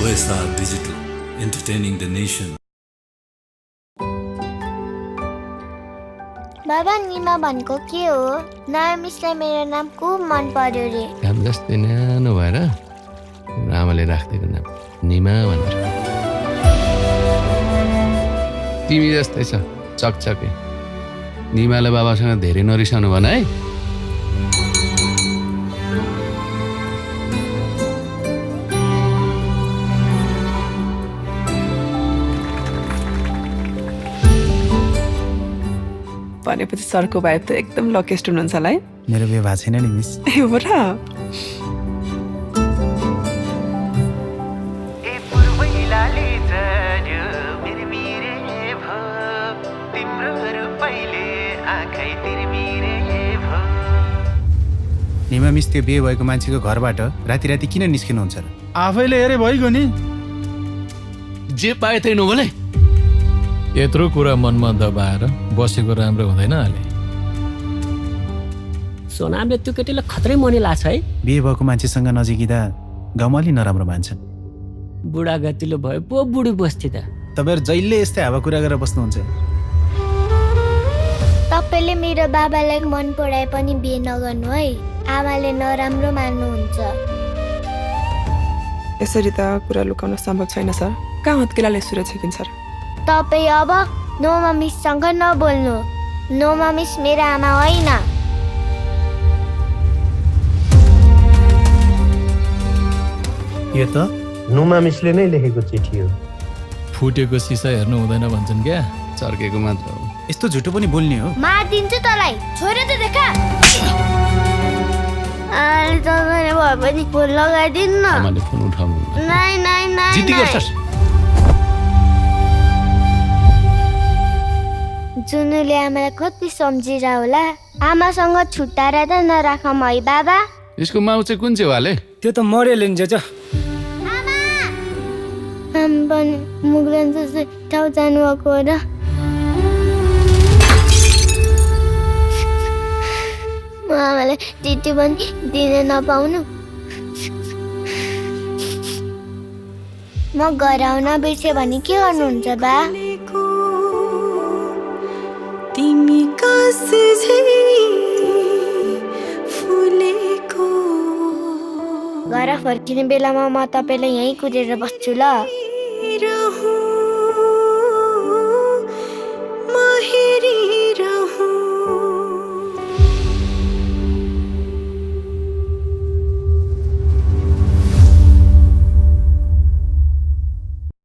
OSR Digital, entertaining the nation. बाबा निमा भनेको के हो? नयाँ मिसलाई मेरो नाम खुब मन पर्यो रे। काम जस्तै न्यानो भएर तिम्रो आमाले राखिदिएको नाम निमा भनेर। तिमी जस्तै छ चकचके। निमाले बाबासँग धेरै नरिसाउनु भन है। भनेपछि सरको भाइ त एकदम लकेस्ट हुनुहुन्छ होला है। मेरो बिहे भएको छैन नि मिस। हो र? निमा मिस त्यो बिहे भएको मान्छेको घरबाट राति राति किन निस्किनुहुन्छ र? आफैले हेरे भइगयो नि। जे पाए त्यही नबोले। यत्रो कुरा मनमा दबाएर बसेको राम्रो हुँदैन अहिले। सोनामले त्यो केटीलाई खत्रै मनी लाग्छ है। बिहे भएको मान्छेसँग नजिकिँदा गाउँमा अलि नराम्रो मान्छन्। बुढा गतिलो भए पो बुढी बस्थे त। तपाईँहरू जहिले यस्तै हावा कुरा गरेर बस्नुहुन्छ। तपाईँले मेरो बाबालाई मन पराए पनि बिहे नगर्नु है। आमाले नराम्रो मान्नुहुन्छ। यसरी त कुरा लुकाउन सम्भव छैन सर। कहाँ हत्केलाले सुरक्षा छेकिन्छ सर? तपाईँ अब नोमा मिससँग नबोल्नु। नोमा मिस मेरो आमा होइन। यो त नुमा मिसले नै लेखेको चिठी हो। फुटेको सिसा हेर्नु हुँदैन भन्छन् क्या। चर्केको मात्र हो। यस्तो झुटो पनि बोल्ने हो? मारिदिन्छु तँलाई। छोरा त देखा। अहिले तपाईँले भए पनि फोन लगाइदिनु न। आमाले फोन उठाउनु। नाइ नाइ नाइ। जिद्दी गर्छस्? जुनुले आमालाई कति सम्झिरा होला। आमासँग छुट्टाएर त नराखौँ है बाबा। यसको माउ चाहिँ कुन चाहिँ वाले? त्यो त मरेलिन् जे आमा पनि मुगलन जस्तै ठाउँ जानुभएको हो र। म आमालाई चिठी पनि दिन नपाउनु। म घर आउन बिर्सेँ भने के गर्नुहुन्छ बा? तिमी कसै फुलेको। घर फर्किने बेलामा म तपाईँलाई यहीँ कुरेर बस्छु ल।